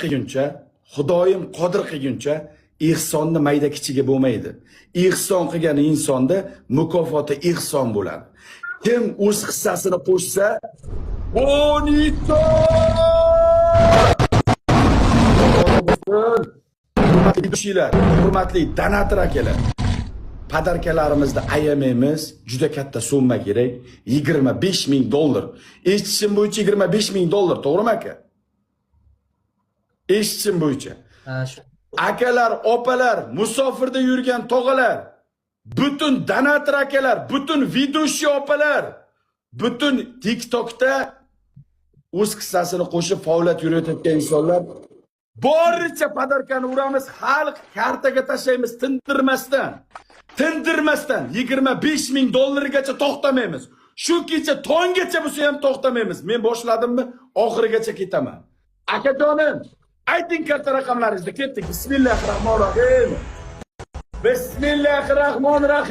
Qilguncha, Xudoyim qodir qilguncha ehsonni mayda kichigi bo'lmaydi. Ehson qilgan insonda mukofoti ehson bo'ladi. Kim o'z hissasini qo'shsa, Bonito! Hurmatli kishilar, hurmatli donator akalar. Подарка larimizni ayamaymiz. Juda katta summa kerak. 25 ming dollar. Eshitishim bo'yicha 25 ming dollar, to'g'rimi, aka? Eshitishim bo'yicha. Ha, shu. Akalar, opalar, musofirda yurgan tog'alar, butun donator akalar, butun ведущий opalar, butun TikTokda o'z hissasini qo'shib faoliyat yuritayotgan insonlar, boricha подарка ni uramiz, xalq kartaga tashlaymiz tindirmasdan. Tindirmasdan 25 ming dollargacha to'xtamaymiz. Shu kecha tonggacha bo'lsa ham to'xtamaymiz. Men boshladimmi, oxirigacha ketaman. Akajonim, ayting karta raqamlaringizni. Ketdik. Bismillahir rohmanir rohim. Bismillahir rohmanir rohim.